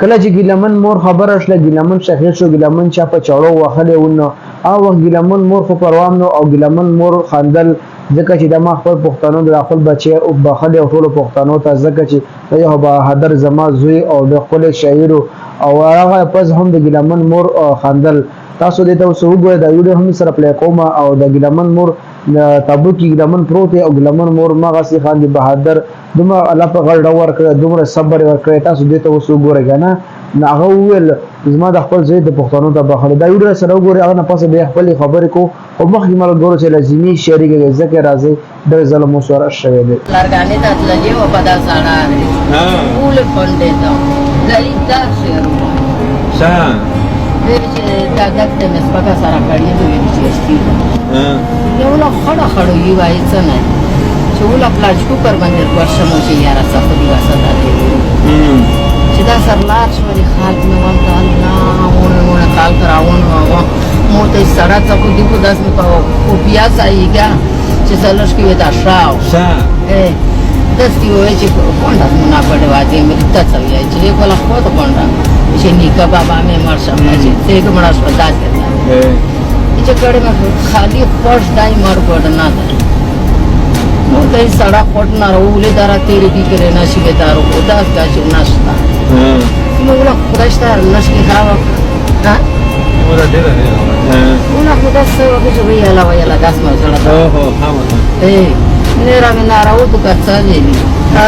کله چې ګیلمن مور خبره شله، ګیلمن شهید شو، ګیلمن چا په چړو وهلی و، نو هغه وخت ګیلمن مور خو پروام نو او ګیلمن مور خندل، ځکه چې د ما خپل پښتنو د خپل بچی او بخلی او ټولو پښتنو ته، ځکه چې د یو بهادر زما زوی او د خپل شهید او هغه پس هم د ګیلمن مور خندل. تاسو دې ته اوس وګورئ، دا ویډیو هم سره پلی کوم او د ګیلمن مور تابوت کې ګیلمن پروت دی او ګیلمن مور مغه سي خان دی بهادر، دومره الله په غړ ورکړی، دومره صبر ورکړی. تاسو دې ته اوس وګورئ که نه. نو هغه وویل زما د خپل زوی د پښتنو ته بخښلی. دا ویډیو سره وګورئ، هغه نه پس بیا خپلې خبرې کو، خو مخکې ملګرو چې لازمي شریکه کړئ، ځکه راځئ ډېر ظلم اوس ور شوی دی. لارګانې ته تللې وه په دا ساړه ټول کونډې ته ځای دا شعر ووایه. ویل چې دا دښته مې سپکه سره کړې ده، ویل چې اشتي ده. یو له خړه خړو یې وایي څه نه چې وله پلاچکو پر باندې ورشم چې یاره څه خو دې وسه ده چې دا سر لار شو دې خالق مې ورته الله ونه ونه کال کراونه وه مو ته سړه څه خو دې خو داس مې په اوپیا ځایږه چې څلوش کې دا شاو داسې وایي چې کونډه مو پړې واځي مې ته څه وایي چې کوله خو ته کونډه چې نیکه بابا مې مړ شم چې څه مړه شو داسې چې کړې مې خالی خوش دای مړ ګډ نه ده نو دای سړا خوټ نه راولې دارا تیرې کی کرے نه شي دارو خدا کا چې نشتا نو ولا خدای شته نشي خاوه ها ولا ډېره ولا خدا څه وکړي چې ویاله ویاله داس مې زړه هو هو خامخا نه را مې ناراو تو کڅا دی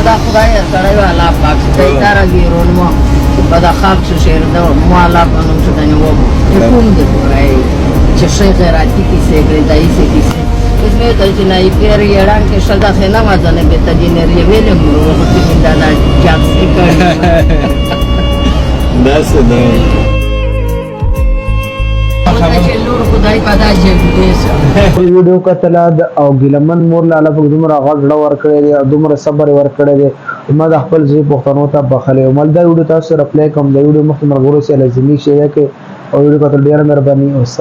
دا خدای سړی والا پاک شي دا را ګیرون مو چې په دا خاک شو شعر دا مو الله په نوم شو دنه وو کوم دې پوره چې شي غیرتی کیسې کړې دای سي کیسې اس میں تو چې نه پیر یړان کې شل دا خنه ما ځنه به ته دې نه ویلې مو وخت دا دا جاب سي کړې داسې ده. لور خدای پدا جوړې شه ویډیو کتله او ګیلمن مور له الله پاک دومره غټ زړه ورکړی دی او دومره صبر یې ورکړی دی، ما د خپل زوی پښتنو ته بخښلی. او مل دا ویډیو تاسو سره پلی کوم. دا ویډیو مخکې ملګرو سره لازمي شریک کړئ او ویډیو کتل ډېره مهرباني او سلام.